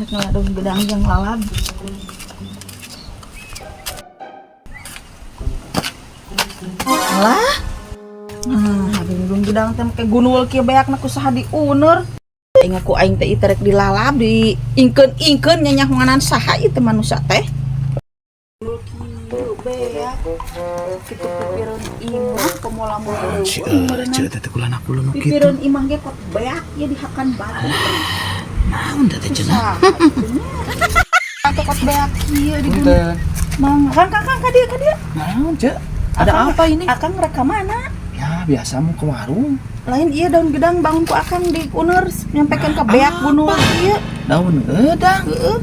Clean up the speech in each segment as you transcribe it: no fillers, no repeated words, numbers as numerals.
Rek daun gedang jeung lalab. Alah. Nah, daun gedang teh make gunul kieu beakna ku saha diuner. Aing ku aing teh ieu rek dilalab di ingkeun-ingkeun nyanyahoanan saha ieu teh manusia teh. Gunul kieu beak. Kitu pipireun imah komo lamun Ceu, ceu teh kula aku nu kitu. Pipireun imah ge kot beak ieu dihakan batu. Naon teh cenah? Atau kot beak kieu di Punten. Mang, Kang, Kang, Kang, ka dieu, ka dieu. Naon, Ceu? Ada apa ini? Akang rek ka mana? Ya, biasa mau ke warung. Lain iya daun gedang bangun ku akang di uner nyampekeun ka beak gunung ieu. Daun gedang. Heeh.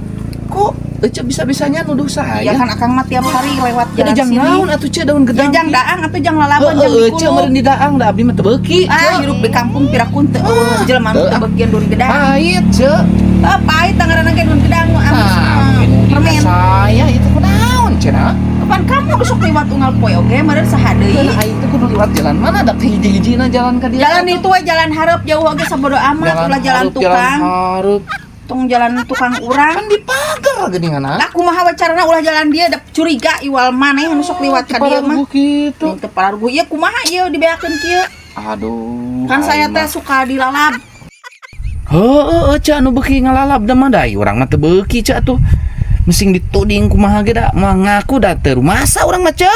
Kok Ece bisa-bisanya nuduh saya? Ya kan akang mah tiap hari lewat Jadi jalan jang sini. naon atuh Ceu daun Ya gedang? jang daang atuh jang lalaban jang Heeh, Ceu dikulub. meureun di daang da abdi mah teu beuki. Ah, hirup di kampung pirakun teu eueuh jelema nu teu beukian daun gedang. Pahit, Ceu. Ah, pahit tangaranna ge daun gedang nu amis Nah, mah. mungkin Permen. saya itu kunaon cenah? Kapan kamu besok lewat unggal poe oge meureun saha deui? Nah, itu kudu liwat jalan mana da hiji-hijina jalan ka dieu. Jalan itu we jalan hareup jauh oge sabodo amat ulah jalan hareup, tukang. Jalan hareup. Tong jalan tukang urang. Kan di pagar geuningan. Lah kumaha we carana ulah jalan dia da curiga iwal maneh anu sok liwat ka dieu mah. Gitu. Nih teu pararuguh ieu kumaha ieu dibeakeun kieu? Aduh. Kan saya aing teh mah. Suka dilalap. Heueuh, Ceu anu beuki ngalalap da mah da urang mah teu beuki Ceu atuh. Mesing dituding kumaha ge da moal ngaku da teu rumasa urang mah Ceu.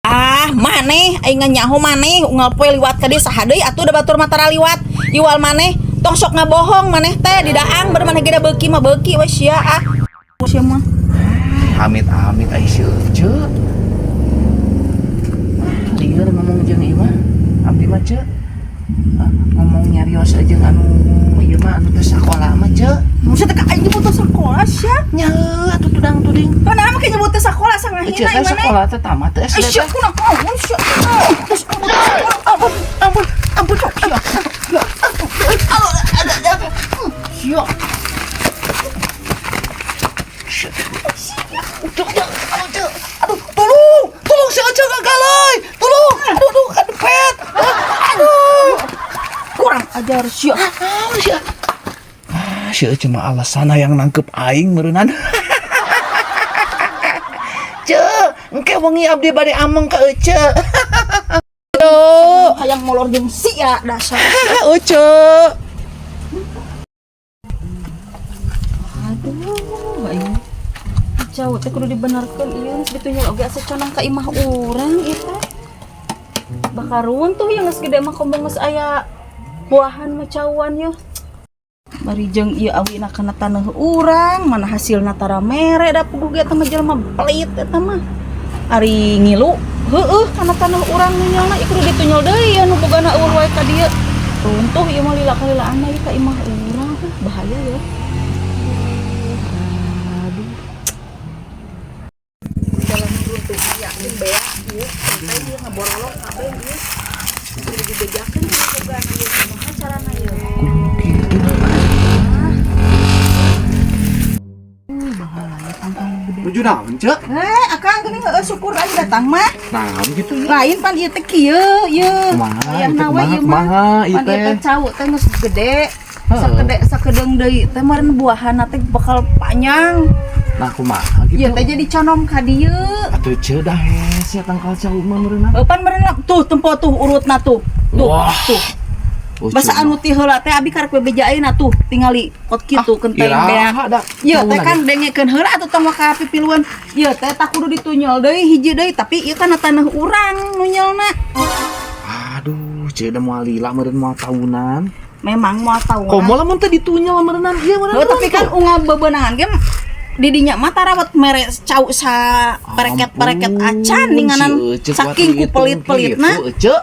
Ah, maneh aing nyaho maneh unggal poe liwat ka dieu saha deui atuh da batur mah tara liwat. Iwal maneh tong sok ngabohong maneh teh di daang ber maneh ge da beuki mah beuki we sia ah. Sia mah. Amit amit ai si Ceu. Ah, lieur ngomong jeung ieu mah. Abdi mah Ceu. Ah, ngomong nyarios jeung anu ieu mah anu teu sakola mah Ceu. Maksudnya ka aing nyebut teu sakola sia. Nya atuh tudang tuding. Kunaon make nyebut teu sakola Ceu sangahina teh maneh. sakola teh tamat teh Eh, SD sia teh. kunaon sia. Terus ampun ampun ampun sia. Sia. Aduh, aduh, aduh, tolong, tolong si Ece gagaleuy. Tolong, aduh, aduh, kadepet. Aduh. Kurang ajar sia. Naon sih? Ah, si Ece mah alasan yang nangkep aing meureunan. Ceu, engke wengi abdi bade ameng ka Ece. Aduh, Hayang molor jeung sia dasar. Ece. Aduh, aing. Jauh teh kudu dibenerkeun ieu geus ditunyul oge asa conang ka imah urang ieu teh. Bakal runtuh ya geus gede mah komo geus aya buahan mah cauan yeuh. Bari jeung ieu awina kana taneuh urang, mana hasilna tara mere da puguh ge eta mah jelema pelit eta mah. Ari ngilu heueuh kana taneuh urang nunyulna ieu kudu ditunyul deui anu bogana eueuh wae ka dieu. Runtuh ieu mah lila kalilaanna ieu ka imah urang, bahaya ya. Aduh. Jalan runtuh yakin beak ieu sampai ieu ngaborolong kabeh ieu. Kudu dibejakeun ieu bogana ieu kumaha carana ieu. Kudu kitu. Bahaya tangkal gede. Nuju naon, Ceu? Eh, akang geuning heueuh syukur aing datang mah. Naon gitu ya? Lain pan ieu teh kieu ieu. Kumaha, Wayahna ieu teh we kumaha, ieu mah. kumaha ieu Pan ieu teh? teh cau teh geus gede. Heeh. Sakedeung sakedeung deui teh meureun buahana teh bakal panjang. Nah, kumaha gitu? Ieu teh jadi conom ka dieu. Atuh Ceu dah hese tangkal cau mah meureunna. Heuh pan meureun tuh tempo tuh urutna tuh. Tuh, Wah. tuh. Oh, Basa Ceu anu ti heula teh abi karek bebejaeun atuh tingali kot kitu kenteng beak. Iraha da. Ieu teh Cauna kan ge. Dengekeun heula atuh tong ka pipiluan. Ieu teh tak kudu ditunyol deui hiji deui tapi ieu kana taneuh urang nunyolna. Aduh, Ceu da moal lila meureun moal tahunan. Memang moal tahunan. Komo lamun teh ditunyol meureunnan ieu meureun. Heuh, tapi kan unggal bebenangan ge didinya mah tarawat mere cau sa pereket-pereket acan ninganan saking ku pelit-pelitna. Ceu.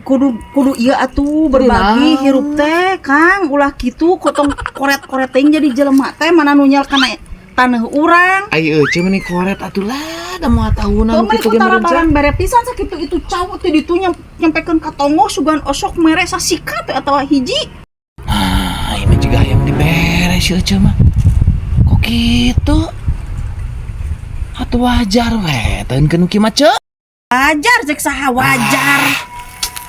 Kudu kudu ieu atuh berbagi Naon? Hirup teh Kang ulah kitu kotong koret-koret teuing jadi jelema teh mana nunyal kana taneuh urang. Ai Ece meni koret atuh lah da moal tahunan Tuh meni kitu ku ge meureun, Ceu. tara barang bere pisan sakitu itu cau teh ditu nyampekeun ka tonggo sugan osok mere sasikat teh atawa hiji. Nah, ini juga yang diberes si Ece mah. Kok gitu? Atuh wajar we, teukeun kieu mah Ceu. Wajar cek saha wajar.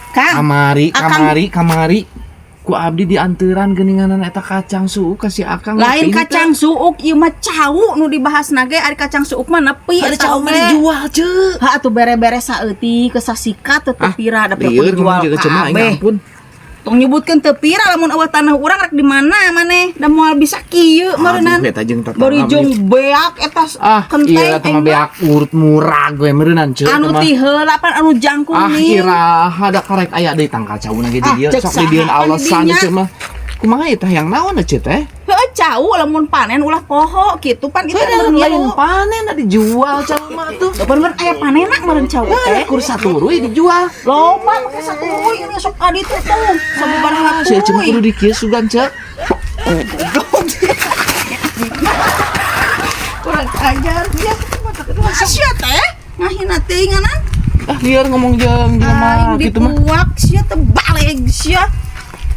Kang, Kamari, Akang. Kamari, kamari. Ku abdi dianteran geuninganan eta kacang suuk ka si Akang. Lain Pinter. Kacang suuk ieu mah, cau nu dibahas ge. Ari kacang suuk mah nepi Ada eta cau mah oge. Dijual, Ceu. Ha atuh, bere-bere saeutik ke sasikat teu Ah, pira da lieur dijual ngomong juga cuma aing, kabeh. ampun. Tong nyebutkeun teu pira, lamun euweuh tanah urang rek di mana maneh? Da moal bisa kieu meureunnan. Aduh, eta jeung tetangga. Bari jeung beak eta Ah, kenteng iya eta mah aing mah. Beak urut murah gue meureunnan, Ceu. Anu Eta mah. ti heula pan anu jangkung Ah, nih. iraha da karek aya deui tangkal cauna ge di Ah, dieu. cek Sok di dieu saha pan alasan dinya. Ceu mah. Kumaha eta yang naon Ceu teh? Heuh, cau lamun panen ulah poho kitu pan itu Heuh, meureun lain ngilu. Panen da dijual cau mah tuh. Bener aya panenna meureun cau teh. Kur saturuy dijual. Loba make saturuy ini sok ka ditu tuh. Sababaraha Ah, si Ece mah turuy. kudu dikieu sugan, Ceu. Kurang ajar dia. Sia teh ngahina teuinganan. Ah, lieur ngomong jeung jelema Aing kitu mah. dipuak sia teh, baleg sia.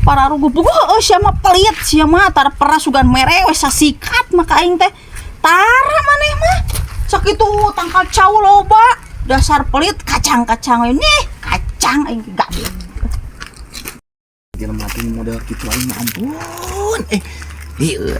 Pararuguh puguh heueuh sia mah, pelit sia mah, tara pernah sugan mere we sasikat mah ka aing teh. Tara maneh mah. Sakitu tangkal cau loba. Dasar pelit, kacang-kacang we nih, kacang aing gabe. Jelema teh model kitu aing mah ampun. Eh, lieur.